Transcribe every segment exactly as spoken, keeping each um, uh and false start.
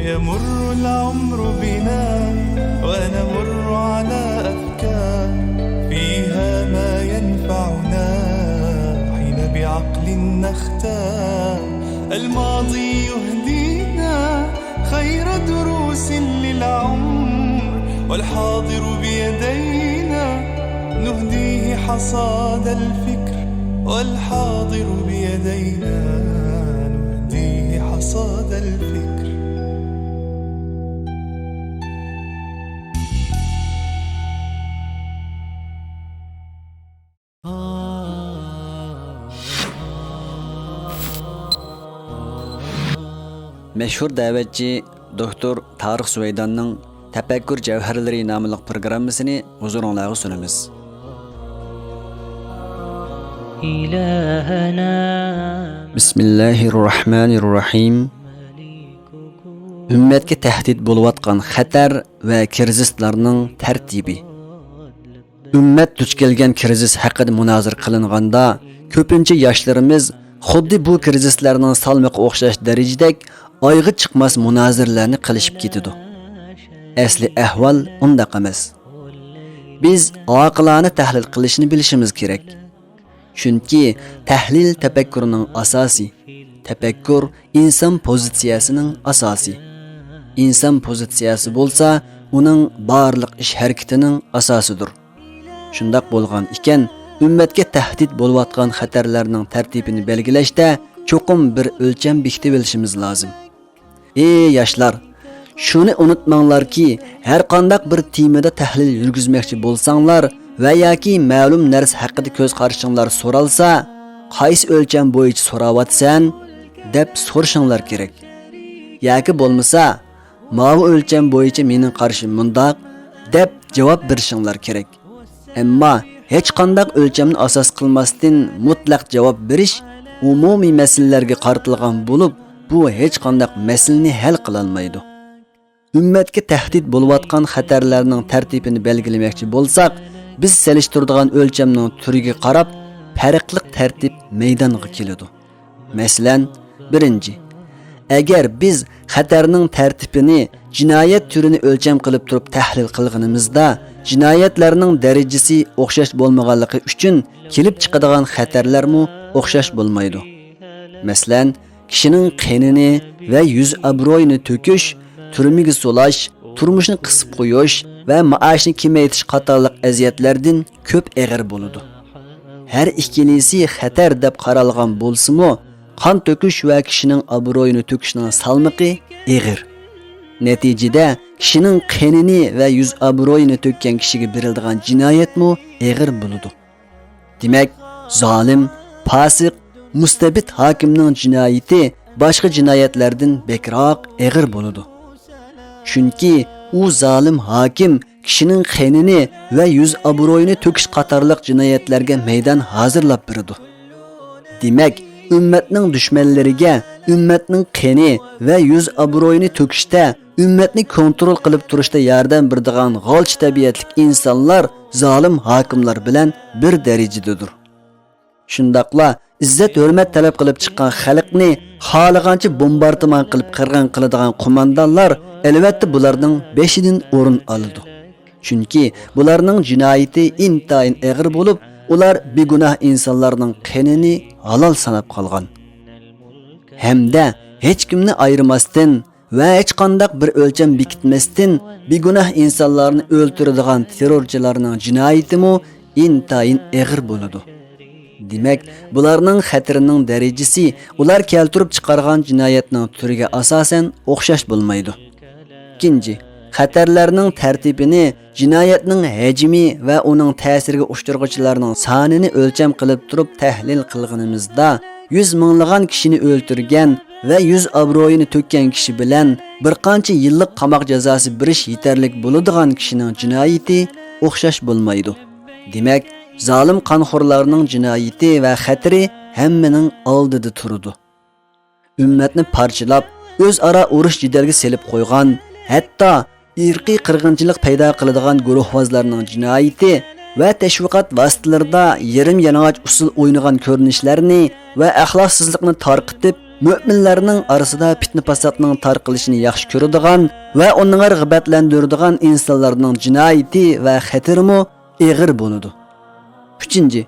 يمر العمر بنا ونمر على أفكار فيها ما ينفعنا حين بعقل نختار. الماضي يهدينا خير دروس للعمر، والحاضر بيدينا نهديه حصاد الفكر، والحاضر بيدينا نهديه حصاد الفكر. مەشھۇر دەۋەتچى دوكتور تارىق سۇۋەيداننىڭ تەپەككۇر جەۋھەرلىرى ناملىق پروگراممىسىنى ھۇزۇرۇڭلارغا سۇنىمىز. بىسمىللاھىررەھمانىررەھىم. ئۈممەتكە تەھدىت بولۇۋاتقان خەتەر ۋە كىرىزىسلارنىڭ تەرتىپى. ئۈممەت دۇچ كەلگەن كىرىزىس ھەققىدە مۇنازىرە قىلىنغاندا، كۆپىنچە ياشلىرىمىز خۇددى بۇ كىرىزىسلارنىڭ سالمىقىغا ئوخشاش دەرىجىدەك ئايىغى چىقماس مۇنازىرىلەرنى قىلىشىپ كېتىدۇ. ئەسلى ئەھۋال ئۇنداق ئەمەس. بىز ئاقىلانە تەھلىل قىلىشنى بىلىشىمىز كېرەك. چۈنكى تەھلىل تەپەككۇرنىڭ ئاساسى، تەپەككۇر ئىنسان پوزىتسىيەسىنىڭ ئاساسى. ئىنسان پوزىتسىيەسى بولسا ئۇنىڭ بارلىق ئىش ھەرىكىتىنىڭ ئاساسىدۇر. شۇنداق بولغان ئىكەن، ئۈممەتكە تەھدىت بولۇۋاتقان خەتەرلەرنىڭ تەرتىپىنى بەلگىلەشتە چوقۇم بىر ئۆلچەم بېكىتىۋېلىشىمىز لازىم. ئى ياشلار، شۇنى ئۇنتۇماڭلاركى، ھەرقانداق بىر تېمىدا تەھلىل يۈرگۈزمەكچى بولساڭلار ۋە ياكى مەلۇم نەرسە ھەققىدە كۆز قارىشىڭلار سورالسا، قايسى ئۆلچەم بويىچە سوراۋاتىسەن؟ دەپ سورىشىڭلار كېرەك. ياكى بولمىسا، ماۋۇ ئۆلچەم بويىچە مېنىڭ قارىشىم مۇنداق، دەپ جاۋاب بېرىشىڭلار كېرەك. ئەمما ھېچقانداق ئۆلچەمنى ئاساس قىلماستىن مۇتلەق جاۋاب بېرىش ئومۇمىي مەسىلىلەرگە قارىتىلغان بولۇپ، بۇ ھېچقانداق مەسىلىنى ھەل قىلالمايدۇ. ئۈممەتكە تەھدىت بولۇۋاتقان خەتەرلەرنىڭ تەرتىپىنى بەلگىلىمەكچى بولساق، بىز سېلىشتۇرىدىغان ئۆلچەمنىڭ تۈرىگە قاراپ پەرقلىق تەرتىپ مەيدانغا كېلىدۇ. مەسىلەن، بىرىنچى، ئەگەر بىز خەتەرنىڭ تەرتىپىنى، جىنايەت تۈرىنى ئۆلچەم قىلىپ تۇرۇپ تەھلىل قىلغىنىمىزدا، جىنايەتلەرنىڭ دەرىجىسى ئوخشاش بولمىغانلىقى ئۈچۈن كېلىپ چىقىدىغان خەتەرلەرمۇ ئوخشاش بولمايدۇ. مەسىلەن، كىشىنىڭ قېنىنى ۋە يۈز ئابرۇيىنى تۆكۈش، تۈرمىگە سولاش، تۇرمۇشنى قىسىپ قويۇش ۋە مائاشنى كېمەيتىش قاتارلىق ئەزىيەتلەردىن كۆپ ئېغىر بولىدۇ. ھەر ئىككىلىسى خەتەر دەپ قارالغان بولسىمۇ، قان تۆكۈش ۋە كىشىنىڭ ئابرۇيىنى تۆكۈشنىڭ سالمىقى ئېغىر. نەتىجىدە، كىشىنىڭ قېنىنى ۋە يۈز ئابرۇيىنى تۆككەن كىشىگە بېرىلىدىغان جىنايەتمۇ ئېغىر بولىدۇ. دېمەك، زالىم، پاسىق، مۇستەبىت ھاكىمنىڭ جىنايىتى باشقا جىنايەتلەردىن بەكرەك ئېغىر بولىدۇ. چۈنكى ئۇ زالىم ھاكىم كىشىنىڭ قېنىنى ۋە يۈز ئابرۇيىنى تۆكۈش قاتارلىق جىنايەتلەرگە مەيدان ھازىرلاپ بېرىدۇ. دېمەك، ئۈممەتنىڭ دۈشمەنلىرىگە ئۈممەتنىڭ قېنى ۋە يۈز ئابرۇيىنى تۆكۈشتە، ئۈممەتنى كونترول قىلىپ تۇرۇشتا ياردەم بېرىدىغان غالچە تەبىئەتلىك ئىنسانلار زالىم ھاكىملار بىلەن بىر دەرىجىدىدۇر. شۇنداقلا ئىززەت-ھۆرمەت تەلەپ قىلىپ چىققان خەلقنى خالىغانچە بومباردىمان قىلىپ قىرغىن قىلىدىغان قوماندانلار، ئەلۋەتتە، بۇلارنىڭ بېشىدىن ئورۇن ئالىدۇ. چۈنكى بۇلارنىڭ جىنايىتى ئىنتايىن ئېغىر بولۇپ، ئۇلار بىگۇناھ ئىنسانلارنىڭ قېنىنى ھالال ساناپ قالغان. ھەمدە ھېچكىمنى ئايرىماستىن، ۋە ھېچقانداق بىر ئۆلچەم بېكىتمەستىن بىگۇناھ ئىنسانلارنى ئۆلتۈرىدىغان تېررورچىلارنىڭ جىنايىتىمۇ ئىنتايىن ئېغىر بولىدۇ. دېمەك، بۇلارنىڭ خەتىرىنىڭ دەرىجىسى ئۇلار كەلتۈرۈپ چىقارغان جىنايەتنىڭ تۈرىگە ئاساسەن ئوخشاش بولمايدۇ. ئىككىنچى، خەتەرلەرنىڭ تەرتىپىنى جىنايەتنىڭ ھەجمى ۋە ئۇنىڭ تەسىرىگە ئۇچرىغۇچىلارنىڭ سانىنى ئۆلچەم قىلىپ تۇرۇپ تەھلىل قىلغىنىمىزدا، يۈز مىڭلىغان كىشىنى ئۆلتۈرگەن ۋە يۈز ئابرۇيىنى تۆككەن كىشى بىلەن بىر قانچە يىللىق قاماق جازاسى بېرىش يېتەرلىك بولىدىغان كىشىنىڭ جىنايىتى ئوخشاش بولمايدۇ. دېمەك، زالىم قانخورلارنىڭ جىنايىتى ۋە خەتىرى ھەممىنىڭ ئالدىدا تۇرىدۇ. ئۈممەتنى پارچىلاپ، ئۆزئارا ئۇرۇش-جېدەلگە سېلىپ قويغان، ھەتتا ئىرقىي قىرغىنچىلىق پەيدا قىلىدىغان گۇرۇھۋازلارنىڭ جىنايىتى ۋە تەشۋىقات ۋاسىتىلىرىدا يېرىم يالىڭاچ ئۇسسۇل ئوينىغان كۆرۈنۈشلەرنى ۋە ئەخلاقسىزلىقنى تارقىتىپ، مۆمىنلەرنىڭ ئارىسىدا پىتنە-پاساتنىڭ تارقىلىشىنى ياخشى كۆرىدىغان ۋە ئۇنى رىغبەتلەندۈرىدىغان ئىنسانلارنىڭ جىنايىتى ۋە خەتىرىمۇ ئېغىر بولىدۇ. ئۈچىنچى،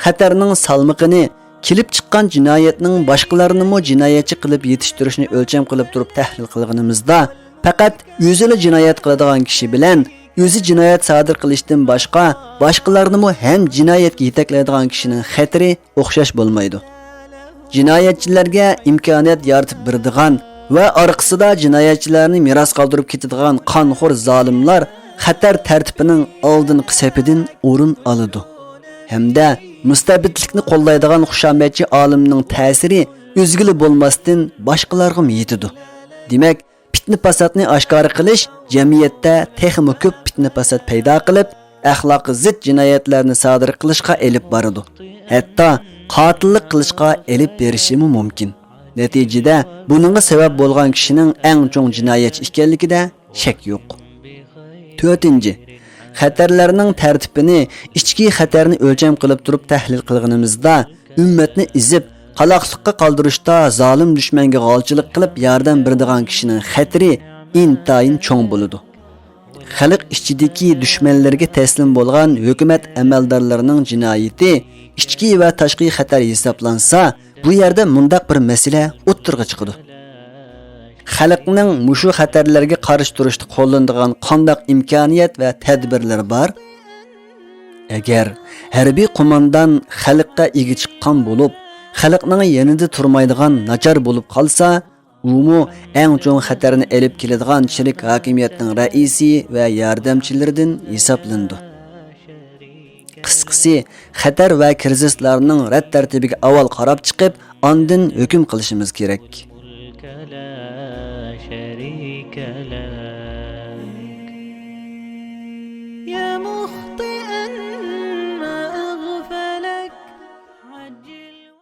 خەتەرنىڭ سالمىقىنى، كېلىپ چىققان جىنايەتنىڭ باشقىلارنىمۇ جىنايەتچى قىلىپ يېتىشتۈرۈشىنى ئۆلچەم قىلىپ تۇرۇپ تەھلىل قىلغىنىمىزدا، پەقەت ئۆزىلا جىنايەت قىلىدىغان كىشى بىلەن ئۆزى جىنايەت سادىر قىلىشتىن باشقا، باشقىلارنىمۇ ھەم جىنايەتكە يېتەكلەيدىغان كىشىنىڭ خەتىرى ئوخشاش بولمايدۇ. جىنايەتچىلەرگە ئىمكانىيەت يارىتىپ بېرىدىغان ۋە ئارقىسىدا جىنايەتچىلەرنى مىراس قالدۇرۇپ كېتىدىغان قانخور زالىملار خەتەر تەرتىپىنىڭ ئالدىنقى سېپىدىن ئورۇن ئالىدۇ ھەمدە مۇستەبىتلىكنى قوللايدىغان خۇشامەتچى ئالىمنىڭ تەسىرى ئۆزگىلا بولماستىن باشقىلارغىمۇ يېتىدۇ. دېمەك، پىتنە-پاساتنى ئاشكارا قىلىش جەمئىيەتتە تېخىمۇ كۆپ پىتنە-پاسات پەيدا قىلىپ، ئەخلاققا زىت جىنايەتلەرنى سادىر قىلىشقا ئېلىپ بارىدۇ. ھەتتا قاتىللىق قىلىشقا ئېلىپ بېرىشىمۇ مۇمكىن. نەتىجىدە، بۇنىڭغا سەۋەب بولغان كىشىنىڭ ئەڭ چوڭ جىنايەتچى ئىكەنلىكىدە شەك يوق. تۆتىنچى، خەتەرلەرنىڭ تەرتىپىنى، ئىچكى خەتەرنى ئۆلچەم قىلىپ تۇرۇپ تەھلىل قىلغىنىمىزدا، ئۈممەتنى ئېزىپ، قالاقلىققا قالدۇرۇشتا زالىم دۈشمەنگە غالچىلىق قىلىپ ياردەم بېرىدىغان كىشىنىڭ خەتىرى ئىنتايىن چوڭ بولىدۇ. خەلق ئىچىدىكى دۈشمەنلىرىگە تەسلىم بولغان ھۆكۈمەت ئەمەلدارلىرىنىڭ جىنايىتى ئىچكى ۋە تاشقى خەتەر ھېسابلانسا، بۇ يەردە مۇنداق بىر مەسىلە ئوتتۇرىغا چىقىدۇ. خەلقنىڭ مۇشۇ خەتەرلەرگە قارشى تۇرۇشتا قوللىنىدىغان قانداق ئىمكانىيەت ۋە تەدبىرلىرى بار؟ ئەگەر ھەربىي قوماندان خەلققە ئىگە چىققان بولۇپ، خەلقنىڭ يېنىدا تۇرمايدىغان ناچار بولۇپ قالسا، ئۇمۇ ئەڭ چوڭ خەتەرنى ئېلىپ كېلىدىغان چىرىك ھاكىمىيەتنىڭ رەئىسى ۋە ياردەمچىلىرىدىن ھېسابلىنىدۇ. قىسقىسى، خەتەر ۋە كىرىزىسلارنىڭ رەت تەرتىپىگە ئاۋۋال قاراپ چىقىپ، ئاندىن ھۆكۈم قىلىشىمىز كېرەك.